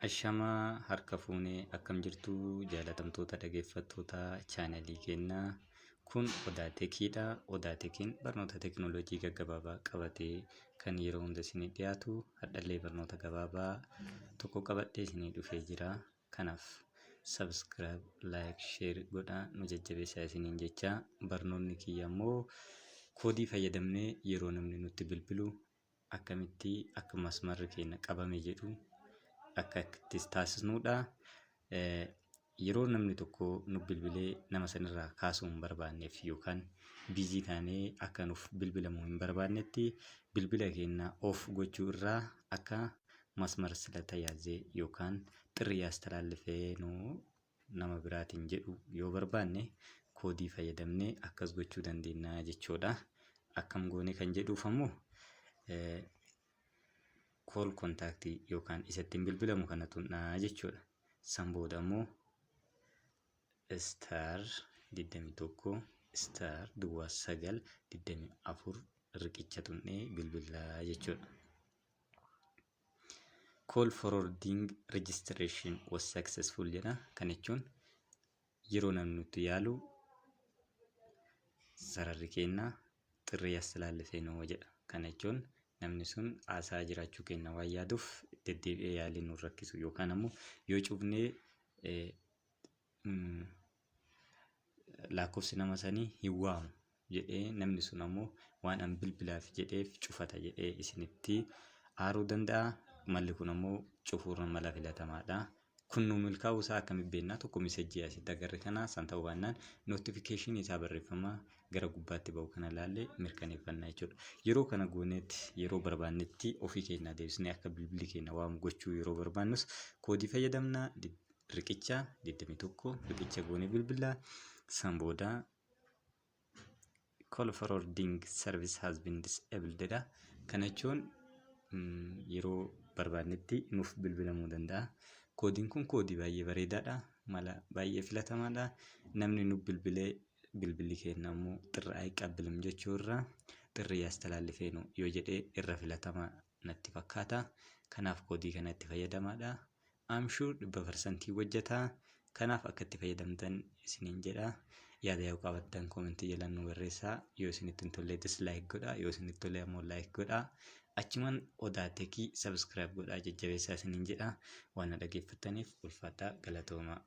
Ashamaa harka fuunee akkam jirtu jaalatamtoota dhaggeeffattoota chaanalii keenyaa. Kun Odaa Tekiidha. Odaa Tekiin barnoota teekinooloojii gaggabaabaa qabatee kan yeroo hunda isinii dhiyaatu hadhallee barnoota gabaabaa tokko qabadhee isinii dhufee jira. Kanaaf subscribe, like, share godhaa nu jajjabeessaa isiniin jecha. Barnoonni kiyya immoo koodii fayyadamnee yeroo namni nutti bilbilu akkamitti akka masmarri keenya qabame jedhu akka itti taasisnudha. Yeroo namni tokko nu bilbilee nama sanirraa kaasuu hin barbaanneef yookaan busy taanee akka nuuf bilbilamuu hin barbaannetti, bilbila keenya off gochuu irraa akka መስመር ስለተያዘ yookaan ጥሪ ያስተላለፈ ነው nama biraatiin jedhu yoo barbaanne, koodii fayyadamnee akkas gochuu dandeenya jechuudha. Akkam goone kan jedhuuf ammoo call contact yookaan isa ittiin bilbilamu kana tuqnaa jechuudha. San booda immoo *21*0924 riqicha tuqnee bilbilaa jechuudha. "Call forwarding registration was successful" jedha. Kana jechuun yeroo namni nutti yaalu sararri keenya ጥሪ ያስተላለፈ ነው jedha. Kana jechuun namni sun haasaa jiraachuu keenya waan yaaduuf deddeebi'ee yaalii nu rakkisu yookaan ammoo yoo cufnee lakkoofsi nama sanii hin waamu jedhee, namni sun ammoo waan an bilbilaaf jedheef cufata jedhee isinitti aaruu danda'a. Malli kun ammoo cufuurra mala filatamaadha. Kun nu milkaa'uu isaa akkamitti beeknaa? Tokko, message asitti agarre kana san ta'uu baannaan notification isaa barreeffama gara gubbaatti ba'u kana ilaallee mirkaneeffannaa jechuudha. Yeroo kana goonetti yeroo barbaannetti ofii keenya deebisnee akka bilbilli keenya waamu gochuu yeroo barbaannus koodii fayyadamna. Riqicha 21 riqicha goonee bilbilaa. San booda "Call forwarding service has been disabled" jedha. Kana jechuun yeroo barbaannetti nuuf bilbilamuu danda'a. Koodiin kun koodii baay'ee bareedaadha. Mala baay'ee filatamaadha. Namni nu bilbilee bilbilli keenya immoo ጥሪ አይቀበልም jechuu irraa ጥሪ ያስተላለፈ ነው yoo jedhee irra filatamaa natti fakkaata. Kanaaf koodii kana itti fayyadamaadha. I'm sure 100% hojjetaa. Kanaaf akka itti fayyadamtan isiniin jedha. Yaada yoo qabaattan comment jalaan nu barreessaa. Yoo isinitti hin tolle dislike godhaa. Yoo isinitti tole ammoo like godhaa. Achumaan Odaa Tekii subscribe godhaa jajjabeessaa isiniin jedha. Waan na dhaggeeffattaniif ulfaadhaa, galatoomaa.